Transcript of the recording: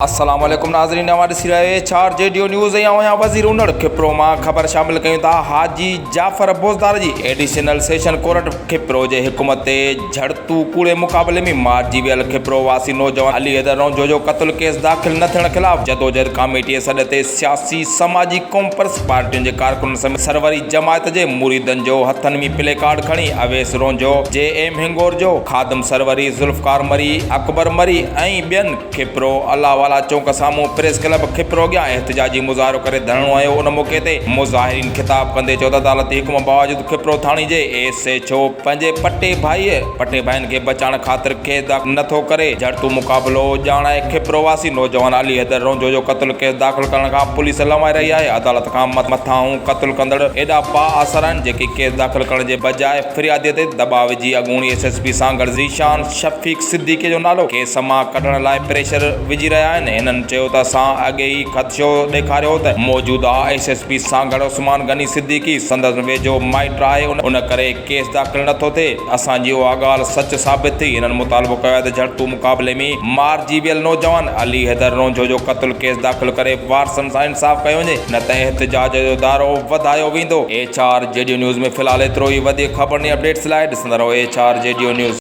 السلام عليڪم ناظرين اوهان ڏسي رهيا آهيو H R G D news ۽ آئون آهيان وزير انڙ کپرو مان خبر شامل ڪيون ٿا حاجي جعفر بوزدار جي ايڊيشنل سيشن ڪورٽ کپرو جي حڪم تي جھڙتو ڪوڙي مقابلي ۾ مارجي ويل کپرو واسي نوجوان علي حيدر رونجهو جو قتل ڪيس داخل نه ٿيڻ خلاف جدوجهد ڪاميٽي سڏ تي سياسي سماجي قومپرست پارٽين جي ڪارڪنن سميت سروري جماعت جي مريدن جو هٿن ۾ پلي ڪارڊ کڻي اويس رونجهو، جي ايم هنگورجو، خادم سروري، ذوالفقار مري، اڪبر مري ۽ ٻين کپرو الله والا چونڪ سامهون پريس ڪلب کپرو اڳيان احتجاجي مظاهرو ڪري ڌرڻو هنيو ان موقعي تي مظاهرين خطاب ڪندي چيو ته عدالتي حڪم باوجود کپرو ٿاڻي جي ايس ايڇ او پنهنجي پٽي ڀائي پٽي ڀائين کي بچائڻ خاطر کيس داخل نه ٿو ڪري جھڙتو مقابلو ڄاڻائي کپرو واسي نوجوان علي حيدر رونجهو جو قتل ڪيس داخل ڪرڻ کان پوليس لنوائي رهي آهي عدالت کان مٿانهون قتل ڪندڙ ايڏا بااثر آهن جيڪي ڪيس داخل ڪرڻ جي بجاء فريادي تي دٻاء وجهي اڳوڻي S S P Sanghar Zeeshan Shafiq Siddiqui جو نالو ڪيس مان ڪڍڻ لاء پريشر وجهي رهيا آهن. هنن چيو ته اسان اڳي ئي خدشو ڏيکاريو هو ته موجوده S S P Sanghar Usman Ghani Siddiqui سندس ويجهو مائٽ آهي ان ڪري ڪيس داخل نه ٿو ٿئي اسان جي اها ڳالهه سچ ثابت ٿي. هنن مطالبو ڪيو آهي ته جھڙتو مقابلي ۾ مارجي ويل نوجوان علي حيدر رونجهو جو قتل ڪيس داخل ڪري وارثن سان انصاف ڪيو وڃي نه ته احتجاج جو دائرو وڌايو ويندو. H R G D news ۾ في الحال ايترو ئي وڌيڪ خبرن ۽ اپڊيٽس لاء ڏسندا رهو H R G D news.